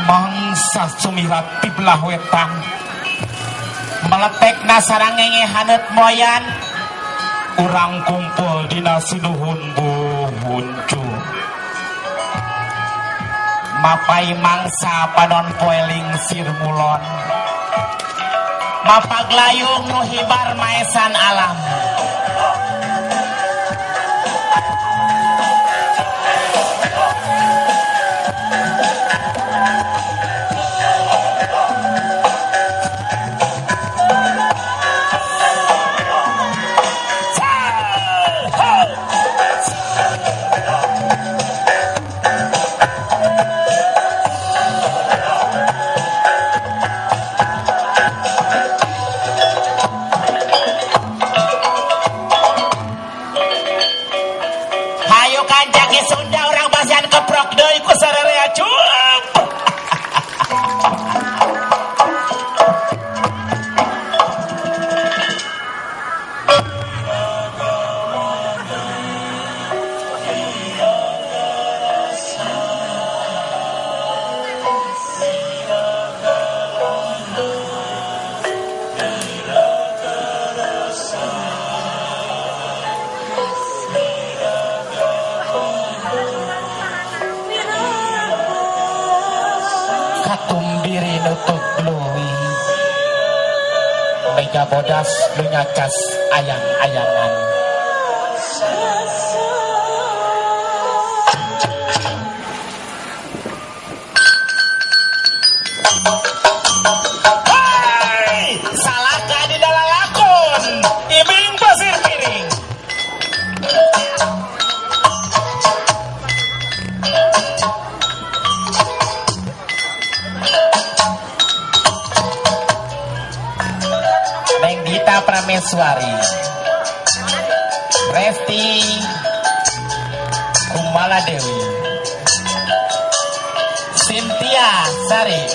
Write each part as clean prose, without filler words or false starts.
Mangsa sumirat ti belah wetan meletekna sarangenge haneut moyan urang kumpul dina sinuhun buhuncu mapai mangsa panon poe lingsir mulon mapaglayung nu hibar maesan alam. Bodas lunyacas ayang-ayangan. Hei, salahkah di dalam lakon ibing pasir piring. Dita Prameswari, Resti Kumala Dewi, Cynthia Sari,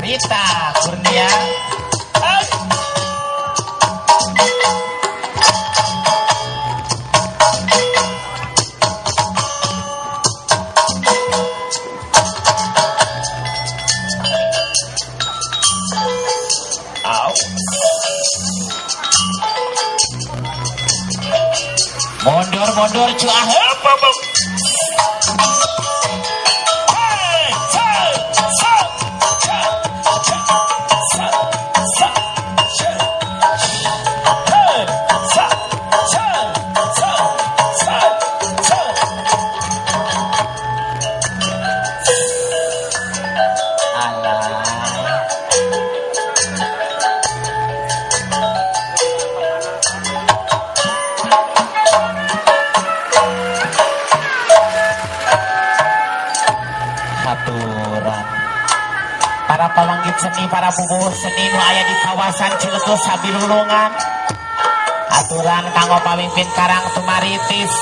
Rita Kurnia, mundur-mundur cuah. Para pawanggit seni, para bubuh seni nu aya di kawasan Ciletuh Sabilulungan. Aturan kanggo pamimpin Karang Tumaritis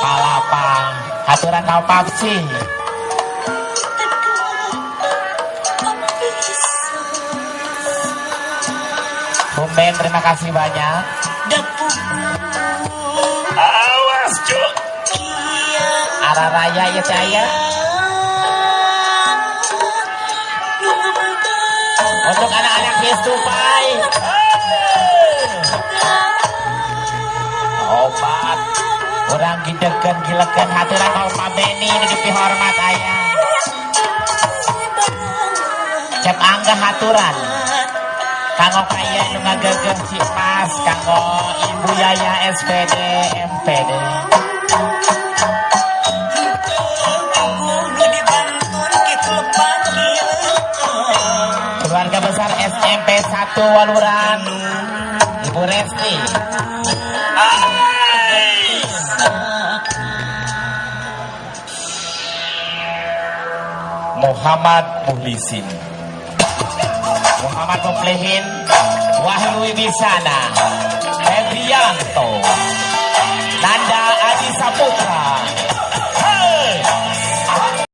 Palapa, aturan kanggo Papsi. Bumben, terima kasih banyak. Awas cuk. Arah raya ya caya. Untuk anak-anak Fistupai. Obat. Orang gidegan gilegan haturan kau Pak Beni ini dipihormat ayah. Cep angga haturan. Kanggo kaya nu ngagegeh Cipas, kanggo Ibu Yaya SPD MPD. Keluarga besar SMP 1 Waluran, Ibu Resti. Muhammad Muhlisin, Muhammad Muflihin, Wahyu Wibisana, Febrianto, Nanda Adi Saputra.